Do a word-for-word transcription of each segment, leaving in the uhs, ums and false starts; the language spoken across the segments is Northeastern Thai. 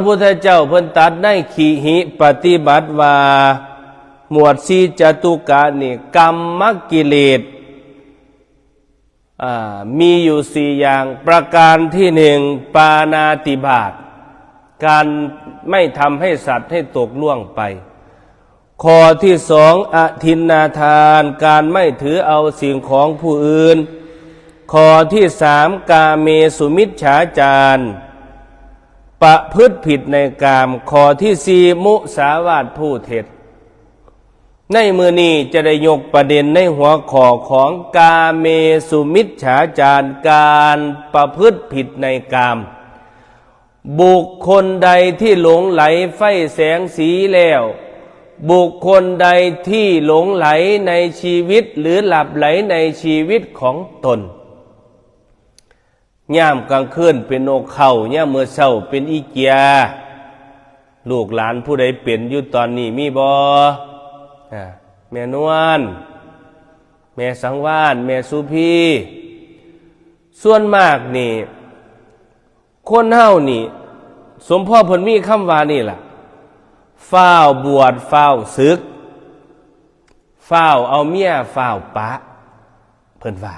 พุทธเจ้าเพิ่นตรัสในขีหิปฏิบัติว่า หมวดสี่จตุกะนี่ กรรมกิเลส อ่า มีอยู่สี่อย่าง ประการที่หนึ่ง ปาณาติบาต การไม่ทำให้สัตว์ให้ตกล่วงไป ข้อที่สอง อทินนาทาน การไม่ถือเอาสิ่งของผู้อื่น ข้อที่สาม กาเมสุมิจฉาจาร ประพฤติผิดในกาม ข้อที่สี่ มุสาวาท พูดเท็จ ในมื้อนี้จะได้ยกประเด็นในหัวข้อของกาเมสุมิจฉาจาร การประพฤติผิดในกาม บุคคลใดที่หลงใหลใฝ่แสงสีแล้ว บุคคลใดที่หลงใหลในชีวิตหรือหลับใหลในชีวิตของตน ยามกลางคืนเป็นนกเขา ยามมื้อเช้าเป็นอีเกีย ลูกหลานผู้ใดเป็นอยู่ตอนนี้มีบ่ อ่า แม่นวล แม่สังวาลย์ แม่สุพี ส่วนมากนี่ คนเฮานี่ สมพ่อเพิ่นมีคำว่านี่ล่ะ ฟ้าวบวช ฟ้าวสึก ฟ้าวเอาเมีย ฟ้าวปะ เพิ่นว่า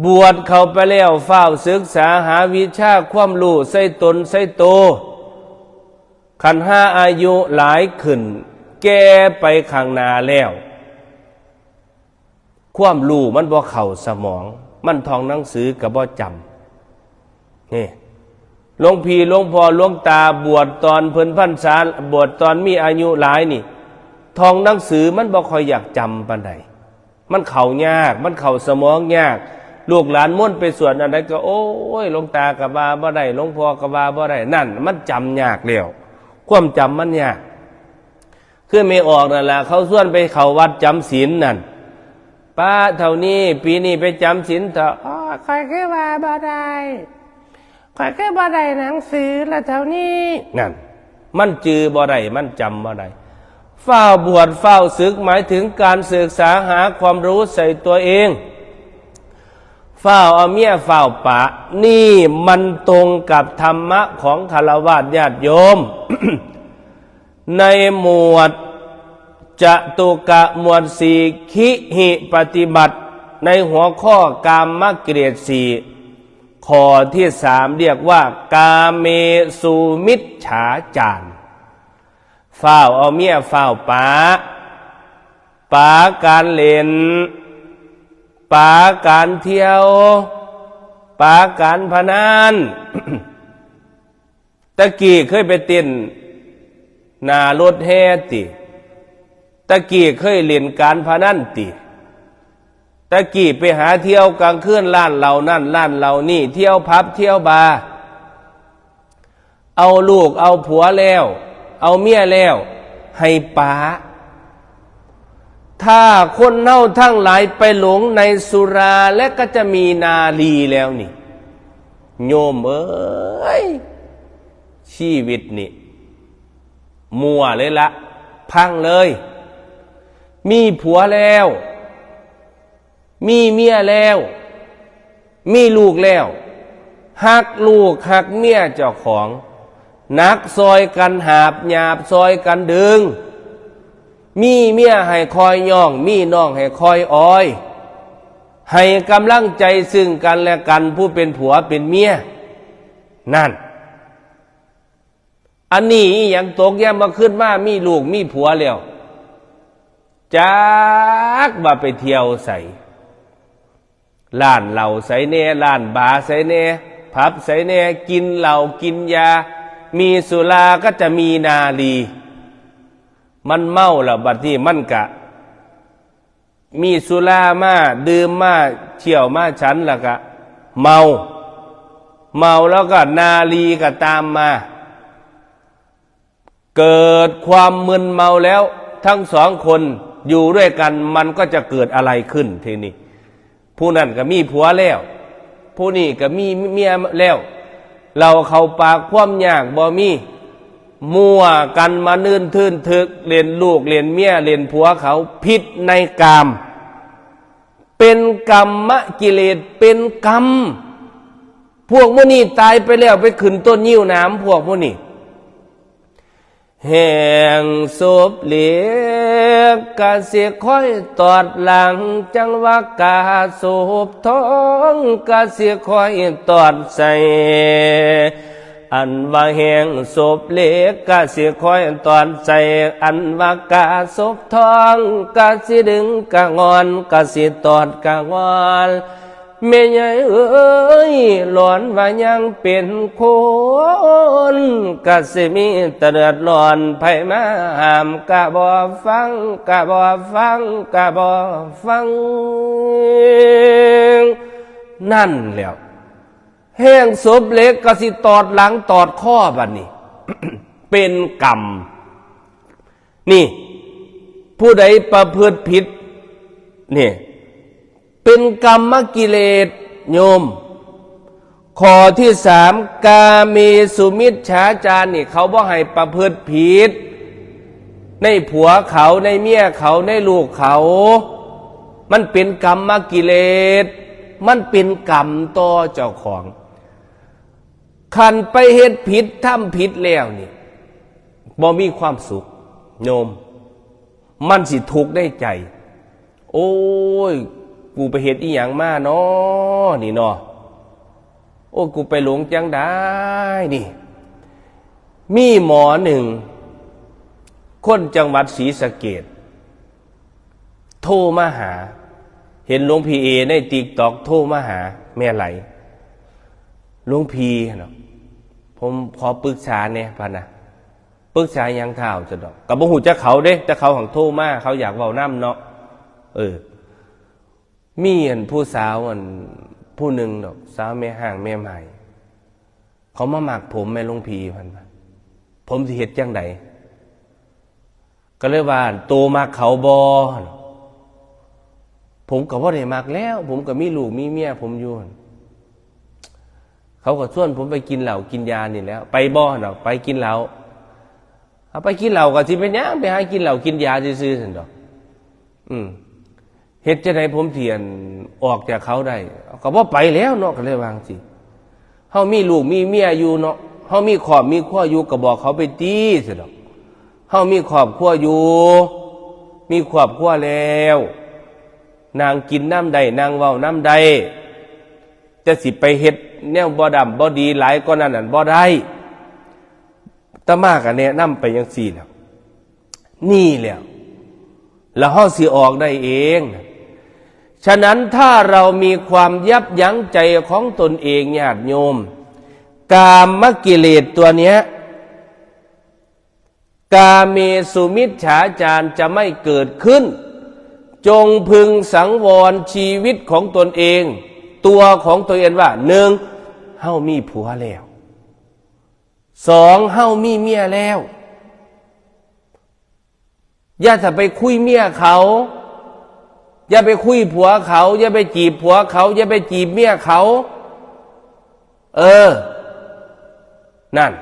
บวชเข้าไปแล้ว ฟ้าวศึกษาหาวิชาความรู้ใส่ตนใส่โต คันหาอายุหลายขึ้น แก่ไปข้างหน้าแล้ว ความรู้มันบ่เข้าสมอง มันท่องหนังสือก็บ่จำ นี่ หลวงพี่หลวงพ่อหลวงตาบวชตอนเพิ่นพรรษา บวชตอนมีอายุหลายนี่ ท่องหนังสือมันบ่ค่อยอยากจำปานใด มันเข้ายาก มันเข้าสมองยาก ลูกหลานมนต์ไปสวดอันใดก็ โอ้ย หลวงตาก็ว่าบ่ได้ หลวงพ่อก็ว่าบ่ได้ นั่น มันจำยากแล้ว ความจำมันยาก คือแม่ออกนั่นล่ะ เขาชวนไปเข้าวัดจำศีลนั่น ปะเฒ่านี้ ปีนี้ไปจำศีลเถาะ อ๋อ ข้อยคือว่าบ่ได้ ข้อยคือบ่ได้หนังสือละเฒ่านี้ นั่น มันจื่อบ่ได้ มันจำบ่ได้ ฟ้าวบวช ฟ้าวศึก หมายถึงการศึกษาหาความรู้ใส่ตัวเอง ฟ้าวเอาเมีย ฟ้าวปะ นี่มันตรงกับธรรมะของฆราวาสญาติโยม ในหมวดจตุกะ หมวดสี่ คิหิปฏิบัติ ในหัวข้อกามกิเลสสี่ ข้อที่สาม เรียกว่ากาเมสุมิจฉาจาร ฟ้าวเอาเมีย ฟ้าวปะ ปะการเล่น ปะการเที่ยว ปะการพนัน ตะกี้เคยไปเต้นหน้ารถแห่ติ ตะกี้เคยเล่นการพนันติ ตะกี้ไปหาเที่ยวกลางคืนร้านเหล้านั่นร้านเหล้านี่ เที่ยวผับเที่ยวบาร์ เอาลูกเอาผัวแล้ว เอาเมียแล้ว ให้ปะ ถ้าคนเฮาทั้งหลายไปหลงในสุราและก็จะมีนารีแล้วนี่ โยมเอ้ย ชีวิตนี่ มั่วเลยละ พังเลย มีผัวแล้ว มีเมียแล้ว มีลูกแล้ว ฮักลูกฮักเมียเจ้าของ หนักซอยกันหาบ หยาบซอยกันดึง มีเมียให้คอยย่อง มีน้องให้คอยออย ให้กำลังใจซึ่งกันและกัน ผู้เป็นผัวเป็นเมีย นั่น อันนี้อีหยัง ตกยามมาขึ้นมามีลูกมีผัวแล้ว จักว่าไปเที่ยวไส ร้านเหล้าไสแน่ ร้านบาร์ไสแน่ ผับไสแน่ กินเหล้ากินยา มีสุราก็จะมีนารี มันเมาแล้วบัดนี้มันกะ มีสุรามาดื่มมาเที่ยวมาฉันแล้วกะเมา เมาแล้วก็นารีก็ตามมา เกิดความมึนเมาแล้ว ทั้งสองคนอยู่ด้วยกัน มันก็จะเกิดอะไรขึ้นทีนี้ ผู้นั้นก็มีผัวแล้ว ผู้นี้ก็มีเมียแล้ว เหล้าเข้าปากความยากบ่มี มั่วกันมานื่นทื่นทึก เล่นลูกเล่นเมียเล่นผัวเขา ผิดในกาม เป็นกรรมกิเลส เป็นกรรม พวกหมู่นี้ตายไปแล้วไปขึ้นต้นงิ้วหนาม พวกหมู่นี้ แห้งศพเหล็กกะสิคอยตอดหลัง จั่งว่ากาศพทองกะสิคอยตอดใส่ อันว่าแห้งศพเหล็กกะสิคอยตอดใส่ อันว่ากาศพทองกะสิดึงกะงอน กะสิตอดกะงอน แม่ใหญ่เอ้ย หลอนว่ายังเป็นคน กะสิมีแต่เดือดร้อน ไผมาห้ามกะบ่ฟัง กะบ่ฟัง กะบ่ฟัง นั่นแหล้ว แห้งศพเหล็กกะสิตอดหลังตอดคอบัดนี้ เป็นกรรม นี่ ผู้ใดประพฤติผิด นี่ เป็นกรรมกิเลส โยม ข้อที่สาม กาเมสุมิจฉาจารนี่ เขาบ่ให้ประพฤติผิด ในผัวเขา ในเมียเขา ในลูกเขา มันเป็นกรรมกิเลส มันเป็นกรรมต่อเจ้าของ คันไปเฮ็ดผิด ทำผิดแล้วนี่ บ่มีความสุข โยม มันสิทุกข์ในใจ โอ้ย กูไปเฮ็ดอีหยังมาน้อนี่น้อ โอ้ย กูไปหลงจั่งใดนี่ มีหมอหนึ่ง คนจังหวัดศรีสะเกษ โทรมาหา เห็นหลวงพี่เอในติ๊กต็อก โทรมาหาแม่ไหล หลวงพี่เนาะ ผมขอปรึกษาแหน่ พะนะ ปรึกษาหยังท้าว ซั่นดอก ก็บ่ฮู้จักเขาเด้ แต่เขาหั้นโทรมา เขาอยากเว้านำเนาะ เออ มีอันผู้สาวอันผู้หนึ่งดอก สาวแม่ฮ้างแม่ไม้ เขามามักผมแหมหลวงพี่ เพิ่นว่า ผมสิเฮ็ดจั่งใด ก็เลยว่า โตมักเขาบ่ ผมก็บ่ได้มักแล้ว ผมก็มีลูกมีเมียผมอยู่ เขาก็ชวนผมไปกินเหล้ากินยานี่แหล้ว ไปบ่ เนาะ ไปกินเหล้า เอาไปกินเหล้าก็สิเป็นหยัง ไปหากินเหล้ากินยาซื่อๆ ซั่นดอก อืม เฮ็ดจั่งใดผมสิอันออกจากเขาได้ ก็บ่ไปแล้วเนาะ ก็เลยว่าจั่งซี้ เฮามีลูกมีเมียอยู่เนาะ เฮามีครอบมีครัวอยู่ ก็บอกเขาไปติ ซั่นดอก เฮามีครอบครัวอยู่ มีครอบครัวแล้ว นั่งกินนำได้ นั่งเว้านำได้ แต่สิไปเฮ็ดแนวบ่ดำบ่ดีหลายกว่านั้นนั่นบ่ได้ อาตมาก็แนะนำไปจั่งซี้แหล้ว นี่แหละ แล้วเฮาสิออกได้เอง ฉะนั้นถ้าเรามีความยับยั้งใจของตนเอง ญาติโยม กามกิเลสตัวเนี้ย กาเมสุมิจฉาจารจะไม่เกิดขึ้น จงพึงสังวรชีวิตของตนเอง ตัวของตัวเองว่า หนึ่ง เฮามีผัวแล้ว สอง เฮามีเมียแล้ว อย่าจะไปคุยเมียเขา อย่าไปคุยผัวเขา อย่าไปจีบผัวเขา อย่าไปจีบเมียเขา เออ นั่น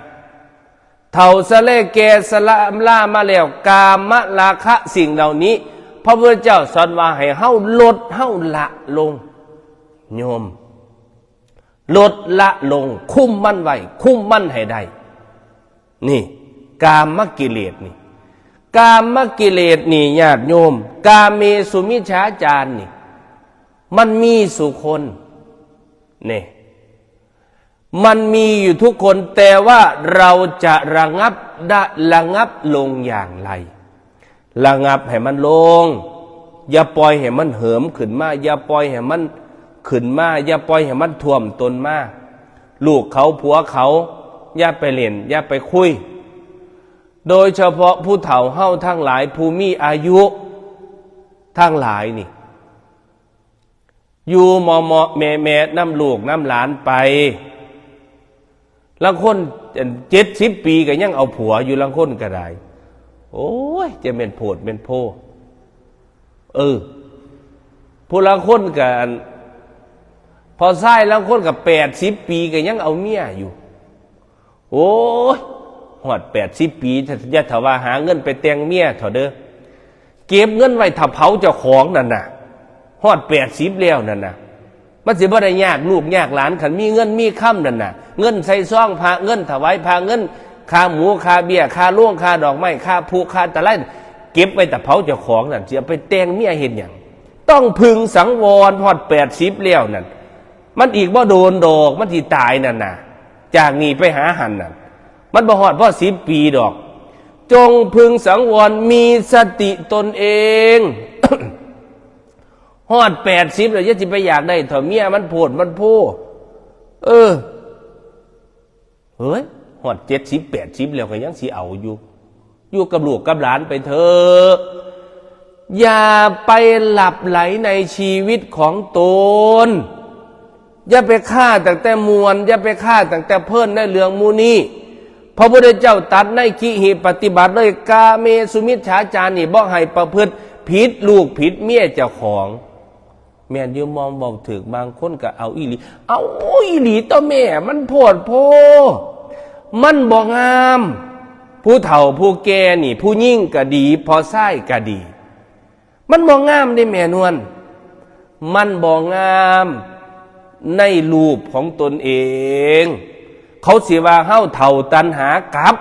เฒ่าสะแลแก่สะละล่ามาแล้ว กามราคะสิ่งเหล่านี้ พระพุทธเจ้าสอนว่าให้เฮาลด เฮาละลง โยม ลดละลง คุมมันไว้ คุมมันให้ได้ นี่ กามกิเลสนี่ กามกิเลสนี่ ญาติโยม กาเมสุมิจฉาจารนี่ มันมีสู่คน นี่ มันมีอยู่ทุกคน แต่ว่าเราจะระงับได้ ระงับลงอย่างไร ระงับให้มันลง อย่าปล่อยให้มันเหิมขึ้นมา อย่าปล่อยให้มันขึ้นมา อย่าปล่อยให้มันท่วมตนมา ลูกเขาผัวเขา อย่าไปเล่น อย่าไปคุย โดยเฉพาะผู้เฒ่าเฮาทั้งหลาย ผู้มีอายุทั้งหลายนี่ อยู่เหมาะๆแมะๆนำลูกนำหลานไป ลางคนเจ็ดสิบปีก็ยังเอาผัวอยู่ ลางคนก็ได้ โอ้ย จะแม่นโพดแม่นโพ เออ ผู้ลางคนก็อัน พอชายลางคนก็แปดสิบปีก็ยังเอาเมียอยู่ โอ้ย ฮอดแปดสิบปี อย่าถาว่าหาเงินไปแต่งเมียเถาะเด้อ เก็บเงินไว้ถ้าเผาเจ้าของนั่นน่ะ ฮอดแปดสิบแล้วนั่นน่ะ มันสิบ่ได้ยากลูกยากหลาน คันมีเงินมีคำนั่นน่ะ เงินใส่ซองพระ เงินถวายพระ เงินค่าหมูค่าเบียร์ ค่าโลงค่าดอกไม้ ค่าพลุค่าตะไล เก็บไว้แต่เผาเจ้าของนั่น สิเอาไปแต่งเมียเฮ็ดหยัง ต้องพึงสังวร ฮอดแปดสิบแล้วนั่น มันอีกบ่โดนดอก มันสิตายนั่นน่ะ จากนี้ไปหาหั่นน่ะ มันบ่ฮอดพอสิบปีดอก จงพึงสังวร มีสติตนเอง ฮอดแปดสิบแล้ว อย่าสิไปอยากได้เท่าเมียมันโพดมันโพ เออ เฮ้ย ฮอดเจ็ดสิบ แปดสิบแล้วก็ยังสิเอาอยู่ อยู่กับลูกกับหลานไปเถอะ อย่าไปหลับไหลในชีวิตของตน อย่าไปฆ่าตั้งแต่มวน อย่าไปฆ่าตั้งแต่เพลินในเรื่องหมู่นี้ พระพุทธเจ้าตรัสในคิหิปฏิบัติเลย กาเมสุมิจฉาจารนี่บ่ให้ประพฤติผิดลูกผิดเมียเจ้าของ แม่นอยู่ มองเว้าถืก บางคนก็เอาอีหลี เอาอีหลีต่อแม่ มันโพดโพ มันบ่งาม ผู้เฒ่าผู้แก่นี่ ผู้หญิงก็ดี พ่อชายก็ดี มันบ่งามเด้แม่นวล มันบ่งามในรูปของตนเอง เขาสิว่าเฮาเฒ่าตัณหากลับ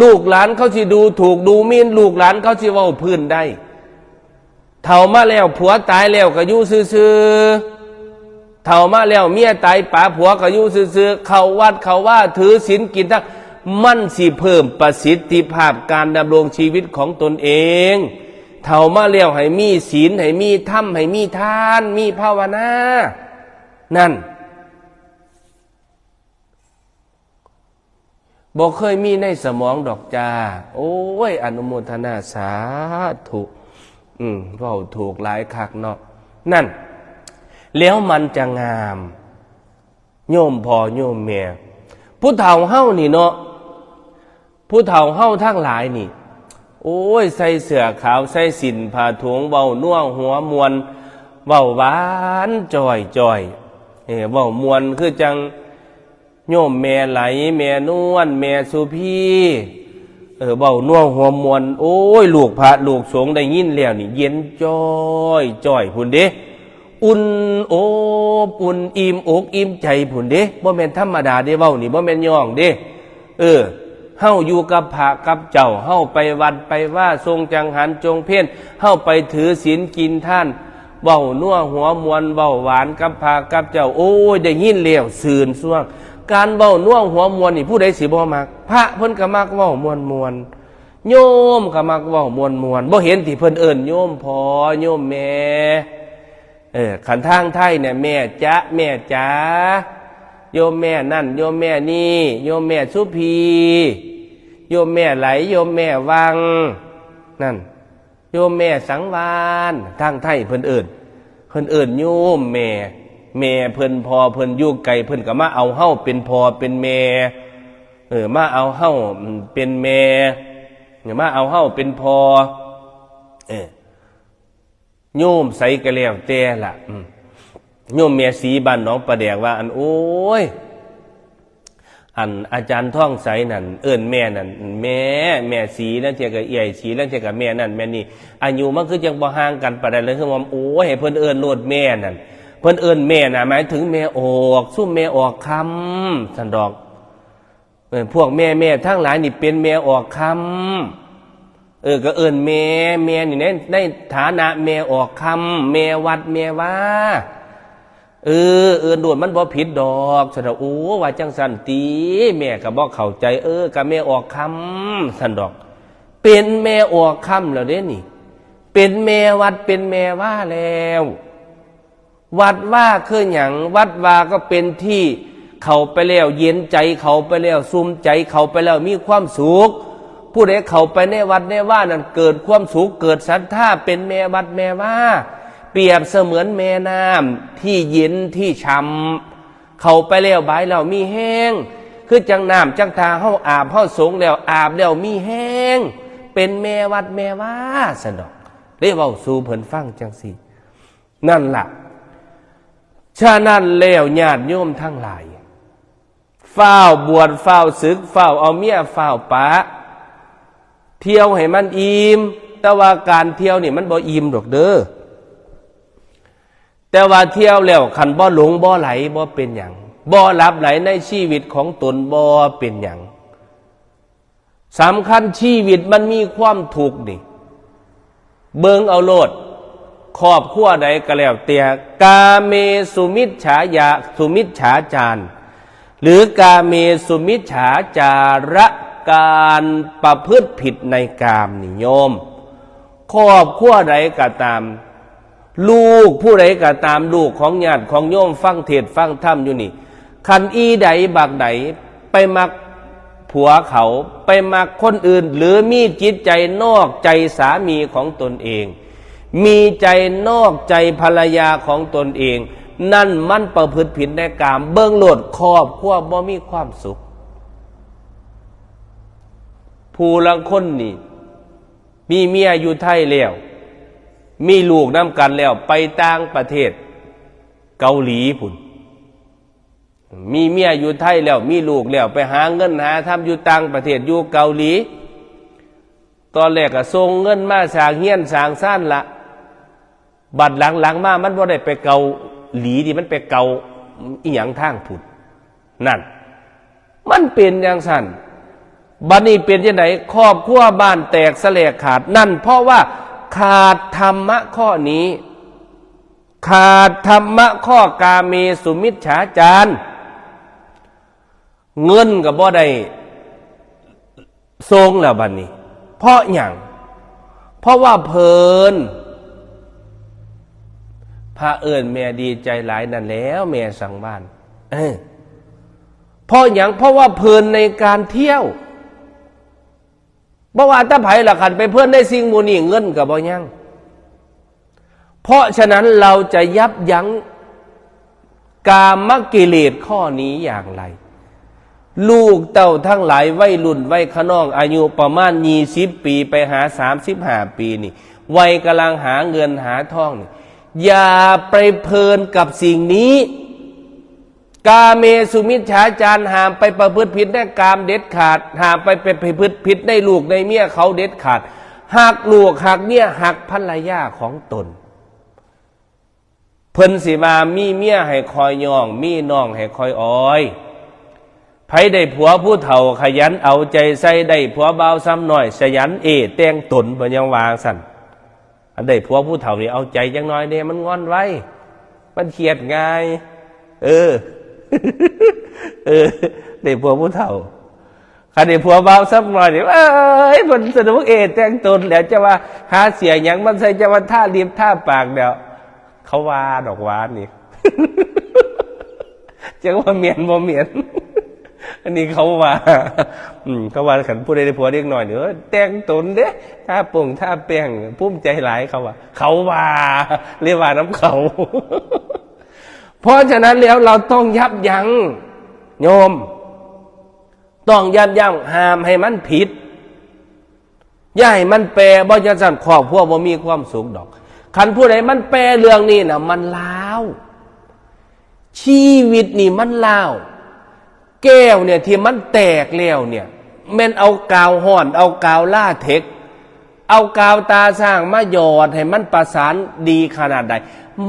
ลูกหลานเขาสิดูถูกดูหมิ่น ลูกหลานเขาสิเว้าพื้นได้ เฒ่ามาแล้วผัวตายแล้วก็อยู่ซื่อๆ เฒ่ามาแล้วเมียตายป๋าผัวก็อยู่ซื่อๆ เข้าวัดเข้าวาถือศีลกินทาน มันสิเพิ่มประสิทธิภาพการดำรงชีวิตของตนเอง เฒ่ามาแล้วให้มีศีล ให้มีธรรม ให้มีทาน มีภาวนา นั่น บ่เคยมีในสมองดอกจ้า โอ้ย อนุโมทนาสาธุ อืม เว้าถูกหลายคักเนาะ นั่น แล้วมันจะงาม โยมพ่อโยมแม่ ผู้เฒ่าเฮานี่เนาะ ผู้เฒ่าเฮาทั้งหลายนี่ โอ้ย ใส่เสื้อขาว ใส่สิ้นผ้าถุง เว้านัวหัวม่วน เว้าหวานจ้อยจ้อย เอ้ เว้าม่วนคือจั่ง โยมแม่ไหล แม่นวล แม่สุพี เออ เว้านัวหัวม่วน โอ้ย ลูกพระลูกสงฆ์ได้ยินแล้วนี่ เย็นจ้อยจ้อยพุ้นเด้ อุ่นอบอุ่นอิ่มอกอิ่มใจพุ้นเด้ บ่แม่นธรรมดาเด้ เว้านี่บ่แม่นย่องเด้ เออ เฮาอยู่กับพระกับเจ้า เฮาไปวัดไปวา ทรงจังหันจงเพล เฮาไปถือศีลกินทาน เว้านัวหัวม่วน เว้าหวานกับพระกับเจ้า โอ้ย ได้ยินแล้วซื่นซ่วง การเว้านัวหัวม่วนนี่ ผู้ใดสิบ่มัก พระเพิ่นก็มักเว้าม่วนๆ โยมก็มักเว้าม่วนๆ บ่เห็นติเพิ่นเอิ้นโยมพ่อโยมแม่ เออ คันทางไทยเนี่ย แม่จ๊ะ แม่จ๋า โยมแม่นั่น โยมแม่นี่ โยมแม่สุพี โยมแม่ไหล โยมแม่วัง นั่น โยมแม่สังวาลย์ ทางไทยเพิ่นเอิ้น เพิ่นเอิ้นโยมแม่ แม่เพิ่น พ่อเพิ่นอยู่ไกล เพิ่นก็มาเอาเฮาเป็นพ่อเป็นแม่ เออ มาเอาเฮาเป็นแม่ มาเอาเฮาเป็นพ่อ เออ โยมใสก็แล้วแต่ล่ะ อืม โยมแม่ศรีบ้านหนองปลาแดกว่า อัน โอ้ย อันอาจารย์ทองใสนั่น เอิ้นแม่นั่น แม่ แม่ศรี ลางเทื่อก็เอื้อยศรี ลางเทื่อก็แม่นั่นแม่นี่ อายุมันคือจั่งบ่ห่างกันปานใดเลย คือว่า โอ้ย ให้เพิ่นเอิ้นโลดแม่นั่น เพิ่นเอิ้นแม่น่ะ หมายถึงแม่ออก ซุมแม่ออกค่ำ ซั่นดอก เออ พวกแม่ๆ ทั้งหลายนี่เป็นแม่ออกค่ำ เออ ก็เอิ้นแม่ แม่นี่ใน ในฐานะแม่ออกค่ำ แม่วัดแม่วา เออ เอิ้นโลดมันบ่ผิดดอก ซั่นดอก โอ้ ว่าจั่งซั้นติ แม่ก็บ่เข้าใจ เออ ก็แม่ออกค่ำ ซั่นดอก เป็นแม่ออกค่ำแล้วเด้นี่ เป็นแม่วัดเป็นแม่วาแล้ว วัดวาคือหยัง วัดวาก็เป็นที่เข้าไปแล้วเย็นใจ เข้าไปแล้วสุมใจ เข้าไปแล้วมีความสุข ผู้ใดเข้าไปในวัดในวานั้นเกิดความสุข เกิดศรัทธา เป็นแม่วัดแม่วา เปรียบเสมือนแม่น้ำที่เย็นที่ฉ่ำ เข้าไปแล้วบายแล้วมีแฮง คือจั่งน้ำจั่งท่าเฮาอาบเฮาสรงแล้วอาบแล้วมีแฮง เป็นแม่วัดแม่วา ซั่นดอก ได้เว้าสู่เพิ่นฟังจั่งซี้ นั่นล่ะ ฉะนั้นแล้วญาติโยมทั้งหลาย ฟ้าวบวชฟ้าวสึก ฟ้าวเอาเมียฟ้าวปะ เที่ยวให้มันอิ่ม แต่ว่าการเที่ยวนี่มันบ่อิ่มดอกเด้อ แต่ว่าเที่ยวแล้วคันบ่หลงบ่ไหลบ่เป็นหยัง บ่หลับไหลในชีวิตของตนบ่เป็นหยัง สำคัญชีวิตมันมีความทุกข์นี่ เบิ่งเอาโลด ครอบครัวใดก็แล้วแต่ กาเมสุมิจฉายา สุมิจฉาจาร หรือกาเมสุมิจฉาจาระ การประพฤติผิดในกามนี่โยม ครอบครัวใดก็ตาม ลูกผู้ใดก็ตาม ลูกของญาติของโยมฟังเทศน์ฟังธรรมอยู่นี่ คันอีใดบักใดไปมักผัวเขา ไปมักคนอื่น หรือมีจิตใจนอกใจสามีของตนเอง มีใจนอกใจภรรยาของตนเอง นั่นมันประพฤติผิดในกาม เบิ่งโลด ครอบครัวบ่มีความสุข ผู้ลางคนนี่ มีเมียอยู่ไทยแล้ว มีลูกนำกันแล้ว ไปต่างประเทศ เกาหลีพุ้น มีเมียอยู่ไทยแล้ว มีลูกแล้ว ไปหาเงินหาทำอยู่ต่างประเทศ อยู่เกาหลี ตอนแรกก็ส่งเงินมาสร้างเฮือนสร้างซานละ บัดหลังๆมามันบ่ได้ไปเกาหลีดิ มันไปเกาอีหยังทางพุ้น นั่น มันเป็นจั่งซั้น บัดนี้เป็นจั่งใด ครอบครัวบ้านแตกสะแหลกขาด นั่นเพราะว่าขาดธรรมะข้อนี้ ขาดธรรมะข้อกาเมสุมิจฉาจาร เงินก็บ่ได้ส่งแล้วบัดนี้ เพราะหยัง เพราะว่าเพลิน พระเอิ้นแม่ดีใจหลายนั่นแล้ว แม่สังวาล เออ เพราะหยัง เพราะว่าเพลินในการเที่ยว บ่ว่าแต่ไผล่ะ คันไปเพลินในสิ่งหมู่นี้ เงินก็บ่ยัง เพราะฉะนั้นเราจะยับยั้งกามกิเลสข้อนี้อย่างไร ลูกเต้าทั้งหลาย วัยรุ่นวัยคะนอง อายุประมาณยี่สิบปีไปหาสามสิบห้าปีนี่ วัยกำลังหาเงินหาทองนี่ อย่าไปเพลินกับสิ่งนี้ กาเมสุมิจฉาจาร ห้ามไปประพฤติผิดในกามเด็ดขาด ห้ามไปไปประพฤติผิดในลูกในเมียเขาเด็ดขาด ฮักลูกฮักเมียฮักภรรยาของตน เพิ่นสิว่ามีเมียให้คอยย่อง มีน้องให้คอยออย ไผได้ผัวผู้เฒ่าขยันเอาใจใส่ ได้ผัวบ่าวซ้ำน้อยขยันเอแต่งตน เพิ่นยังว่าซั่น อันได้ผัวผู้เฒ่านี่เอาใจจังน้อยเนี่ย มันงอนไว มันเครียดง่าย เออ เออ ได้ผัวผู้เฒ่า คันได้ผัวบ่าวซ้ำน้อยนี่ เอ้ย มันสนุกเอแต่งตนแล้ว จะว่าหาเสียหยังมันใส่ จะว่าทาลิปทาปากเดี๋ยว เขาว่าดอกหวานนี่ จังว่าเมียนบ่เมียน อันนี้เขาว่า อืม เขาว่าคันผู้ใดได้ผัวเด็กน้อยนี่ เออ แต่งตนเด้ ทาปงทาแป้ง ภูมิใจหลายเขาว่า เขาว่า เรียกว่านำเขา เพราะฉะนั้นแล้วเราต้องยับยั้ง โยม ต้องยับยั้ง ห้ามให้มันผิด อย่าให้มันแปร บ่จั่งซั้นครอบครัวบ่มีความสุขดอก คันผู้ใดมันแปรเรื่องนี้น่ะ มันลาว ชีวิตนี่มันลาว แก้วเนี่ยที่มันแตกแล้วเนี่ย แม่นเอากาวฮ้อน เอากาวลาเท็กซ์ เอากาวตาช้างมาหยอดให้มันประสานดีขนาดใด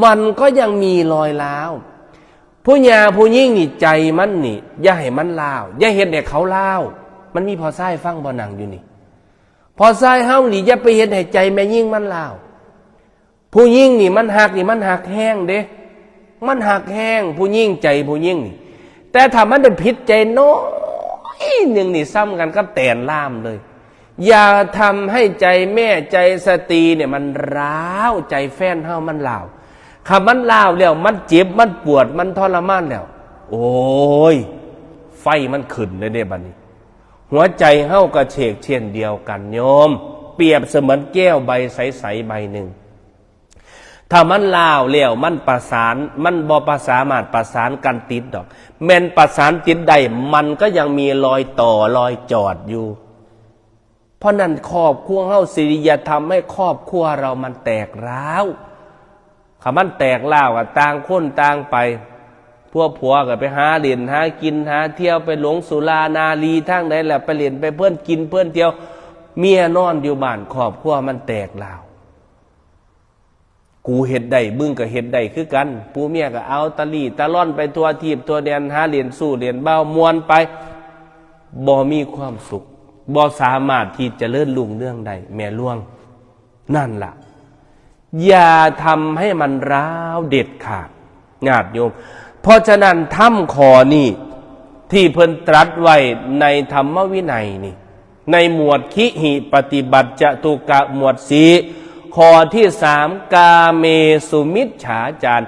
มันก็ยังมีรอยร้าว ผู้หญิงผู้หญิงนี่ใจมันนี่ อย่าให้มันร้าว อย่าเฮ็ดให้เขาร้าว มันมีพ่อชายฟังบ่นั่งอยู่นี่ พ่อชายเฮานี่อย่าไปเฮ็ดให้ใจแม่หญิงมันร้าว ผู้หญิงนี่มันฮักนี่มันฮักแฮงเด้ มันฮักแฮง ผู้หญิงใจผู้หญิงนี่ แต่ถ้ามันได้ผิดใจน้อยหนึ่งนี่ ซ้ำกันกับแตนล่ามเลย อย่าทำให้ใจแม่ใจสตรีเนี่ยมันร้าว ใจแฟนเฮามันร้าว คันมันร้าวแล้วมันเจ็บมันปวดมันทรมานแล้ว โอ้ย ไฟมันขึ้นเลยเด้บัดนี้ หัวใจเฮาก็เฉกเช่นเดียวกันโยม เปรียบเสมือนแก้วใบใสๆใบหนึ่ง ถ้ามันร้าวแล้วมันประสาน มันบ่ประสามารถประสานกันติดดอก แม่นประสานติดได้ มันก็ยังมีรอยต่อรอยจอดอยู่ เพราะนั้นครอบครัวเฮาสิอย่าทำให้ครอบครัวเรามันแตกร้าว คันมันแตกร้าวก็ต่างคนต่างไป พวกผัวก็ไปหาเล่นหากินหาเที่ยว ไปหลงสุรานารีทางใดแหละ ไปเล่นไปเพลินกินเพลินเที่ยว เมียนอนอยู่บ้าน ครอบครัวมันแตกร้าว กูเฮ็ดได้ มึงก็เฮ็ดได้คือกัน ผัวเมียก็เอาตะลี่ตะล่อนไปทั่วทีปทั่วแดน หาเล่นชู้เล่นบ่าวม่วนไป บ่มีความสุข บ่สามารถที่จะเจริญรุ่งเรืองได้ แม่หลวง นั่นล่ะ อย่าทำให้มันร้าวเด็ดขาด ญาติโยม เพราะฉะนั้นธรรมข้อนี้ ที่เพิ่นตรัสไว้ในธรรมวินัยนี่ ในหมวดคิหิปฏิบัติจตุกะหมวดสี่ ข้อที่สาม กาเมสุมิจฉาจาร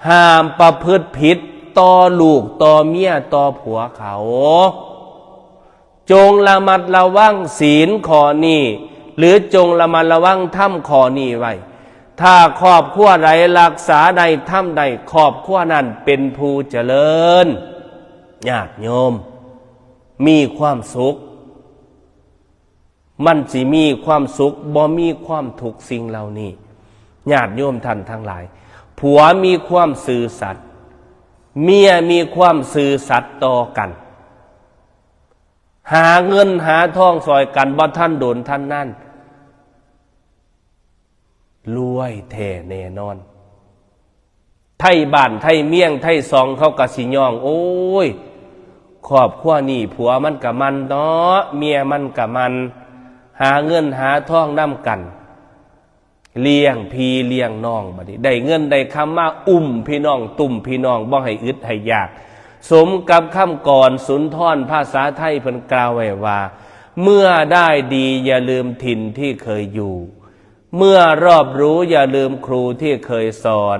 ห้ามประพฤติผิดต่อลูกต่อเมียต่อผัวเขา จงระมัดระวังศีลข้อนี้ หรือจงระมัดระวังธรรมข้อนี้ไว้ ถ้าครอบครัวใดรักษาได้ทำได้ ครอบครัวนั้นเป็นผู้เจริญ ญาติโยม มีความสุข มันสิมีความสุข บ่มีความทุกข์สิ่งเหล่านี้ ญาติโยมท่านทั้งหลาย ผัวมีความซื่อสัตย์ เมียมีความซื่อสัตย์ต่อกัน หาเงินหาทองซ่อยกันบ่ทันโดนทันนาน รวยแท้แน่นอน ไทบ้านไทเมียงไทซองเขาก็สิย่อง โอ้ย ครอบครัวนี้ผัวมันก็หมั่นเนาะ เมียมันก็หมั่น หาเงินหาทองนำกัน เลี้ยงพี่เลี้ยงน้อง บัดนี้ได้เงินได้คำมาอุ้มพี่น้องตุ้มพี่น้อง บ่ให้อึดให้อยาก สมกับคำกลอนสุนทรภาษาไทยเพิ่นกล่าวไว้ว่า เมื่อได้ดีอย่าลืมถิ่นที่เคยอยู่ เมื่อรอบรู้อย่าลืมครูที่เคยสอน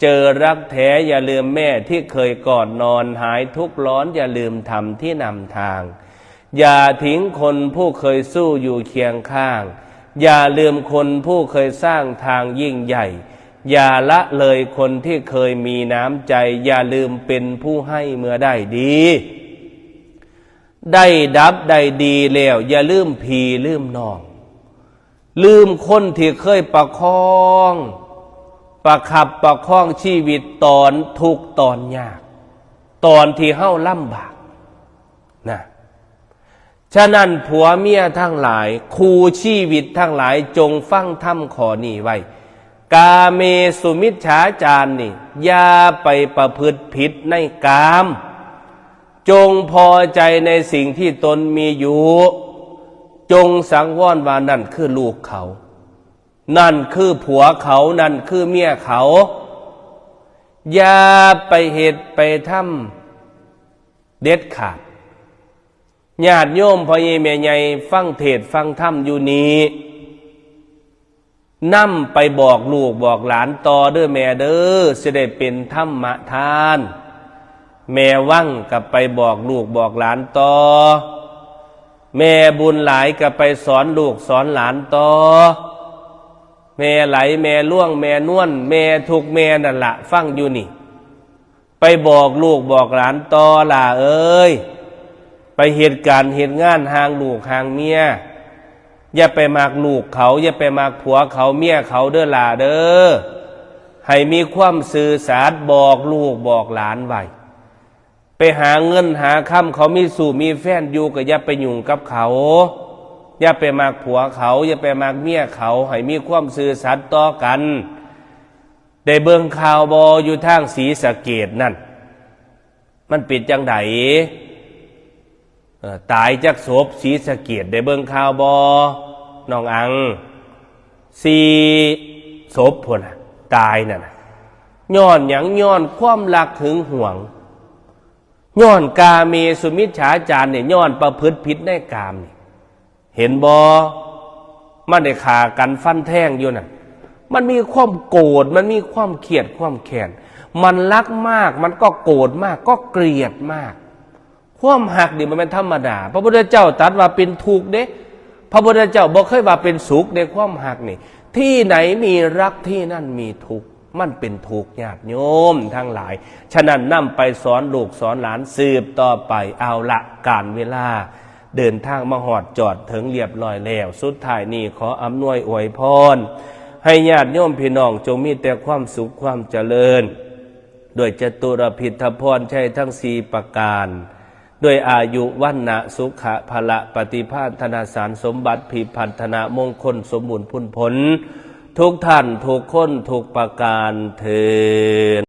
เจอรักแท้อย่าลืมแม่ที่เคยกอดนอน หายทุกข์ร้อนอย่าลืมธรรมที่นำทาง อย่าทิ้งคนผู้เคยสู้อยู่เคียงข้าง อย่าลืมคนผู้เคยสร้างทางยิ่งใหญ่ อย่าละเลยคนที่เคยมีน้ำใจ อย่าลืมเป็นผู้ให้เมื่อได้ดี ได้ดับได้ดีแล้ว อย่าลืมพี่ลืมน้อง ลืมคนที่เคยประคอง ประคับประคองชีวิตตอนทุกข์ตอนยาก ตอนที่เฮาลำบากนะ ฉะนั้นผัวเมียทั้งหลาย คู่ชีวิตทั้งหลาย จงฟังธรรมข้อนี้ไว้ กาเมสุมิจฉาจารนี่ อย่าไปประพฤติผิดในกาม จงพอใจในสิ่งที่ตนมีอยู่ จงสังวรว่านั่นคือลูกเขา นั่นคือผัวเขา นั่นคือเมียเขา อย่าไปเฮ็ดไปทำเด็ดขาด ญาติโยมพ่อใหญ่แม่ใหญ่ฟังเทศน์ฟังธรรมอยู่นี้ นำไปบอกลูกบอกหลานต่อเด้อแม่เด้อ สิได้เป็นธรรมทาน แม่วังก็ไปบอกลูกบอกหลานต่อ แม่บุญหลายก็ไปสอนลูกสอนหลานต่อ แม่ไหล แม่ล่วง แม่นวล แม่ทุกแม่นั่นละฟังอยู่นี่ ไปบอกลูกบอกหลานต่อ หล่าเอ้ย ไปเฮ็ดการเฮ็ดงานห่างลูกห่างเมีย อย่าไปมักลูกเขา อย่าไปมักผัวเขาเมียเขาเด้อหล่าเด้อ ให้มีความซื่อสัตย์บอกลูกบอกหลานไว้ ไปหาเงินหาคำ เขามีชู้มีแฟนอยู่ก็อย่าไปยุ่งกับเขา อย่าไปมักผัวเขา อย่าไปมักเมียเขา ให้มีความซื่อสัตย์ต่อกัน ได้เบิ่งข่าวบ่ อยู่ทางศรีสะเกษนั่น มันเป็นจังใด เอ่อ ตายจักศพศรีสะเกษ ได้เบิ่งข่าวบ่ น้องอัง สี่ศพพุ้นน่ะ ตายนั่นน่ะ ย้อนหยัง ย้อนความรักหึงหวง ย้อนกาเมสุมิจฉาจารเนี่ย ย้อนประพฤติผิดในกามนี่ เห็นบ่ มันได้ฆ่ากันฟันแทงอยู่น่ะ มันมีความโกรธ มันมีความเครียดความแค้น มันรักมาก มันก็โกรธมาก ก็เกลียดมาก ความฮักนี่มันเป็นธรรมดา พระพุทธเจ้าตรัสว่าเป็นทุกข์เด้ พระพุทธเจ้าบ่เคยว่าเป็นสุขเด้ ความฮักนี่ ที่ไหนมีรักที่นั่นมีทุกข์ มันเป็นทุกข์ ญาติโยมทั้งหลาย ฉะนั้นนำไปสอนลูกสอนหลานสืบต่อไป เอาละ การเวลาเดินทางมาฮอดจอดถึงเรียบร้อยแล้ว สุดท้ายนี้ขออำนวยอวยพร ให้ญาติโยมพี่น้องจงมีแต่ความสุขความเจริญ ด้วยจตุรพิธพรชัยทั้งสี่ประการ ด้วยอายุวรรณะสุขะพละปฏิภาณธนสารสมบัติพิพัฒนมงคลสมบูรณ์พูนผล ทุกท่านทุกคนทุกประการเทอญ